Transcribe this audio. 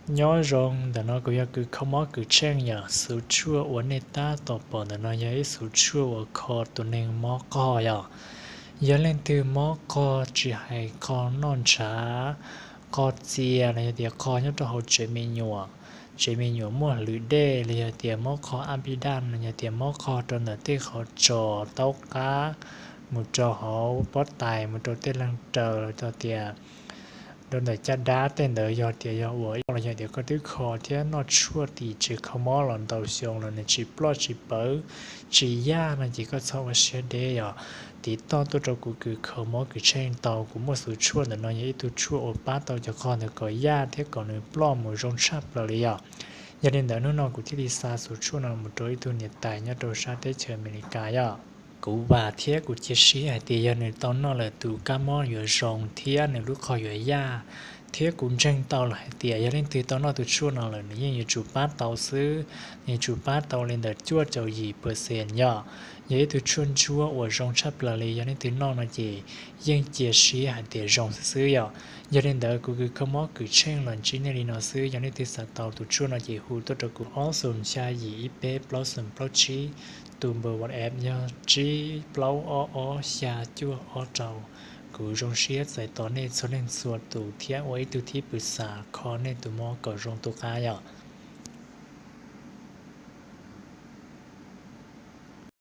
Nyob zoo, ntawm no kuv yog kws kho mob kws tsheej yom. Xuv tshuaj uas nej tab tom pom ntawm no yog ib xuv tshuaj uas kho tus neeg mob qog yom. Yog leej twg mob qog tsis hais qog noj ntshav, qog txias los yog tias qog nyob rau hauv tsev me nyuam, tsev me nyuam muaj hlwv dej los yog tias mob qog ab pis daj los yog tias mob qog rau ntawm tej qhov tsos taub qab mus rau hauv pob tais mus rau tej leeg raws los yog tias rau ntawm caj dab tej ntawd, yog tias yog ua ib los yog tias koj twb kho thiab noj tshuaj tim tsev kho mob los ntau xyoo los nws tsis ploj tsis pawv, tsis yaj no ces koj txhob ua siab deb yom. Tiv toj tuaj rau kuv kws kho mob kws tsheej tau. Kuv muaj xuv tshuaj ntawm no yog ib tug tshuaj uas pab tau cov qog ntawd kom yaj thiab kom nws ploj mus zoo tshaj plaws li yom. Yog li ntawd hnub no kuv thiaj li xa xuv tshuaj no mus rau ib tug niam tais nyob rau sab teb chaws Amelikas yom. Kuv vam thiab kuv cia siab hais tias yog nws tau noj lawm tus kab mob yuav zoo thiab nws lub qog yuav yaj. Thiab kuv ntseeg tau los hais tias yog leej twg tau noj tus tshuaj no lawm nws yeej yuav tsum pab tau xwb, nws yuav tsum pab tau li ntawm cuaj caum yim percent yom. Yog ib tug tshuaj ntsuab uas zoo tshaj plaws li, yog leej twg noj no ces yeej cia siab hais tias zoo xwb xwb yom. Yog li ntawd kuv kws kho mob kws tsheej los ntsib nej li no xwb. Yog leej twg xav tau tus tshuaj no ces hu tuaj rau kuv ob xoom xya yim ib peb plaub xoom plaub tsib, tus npawb WhatsApp yog tsib plaub ob ob xya cuaj ob rau. Kuv zoo siab txais tos nej txhua leej txhua tus thiab ua ib tug thib pwm xam kho nej tus mob kom zoo tu qab yom.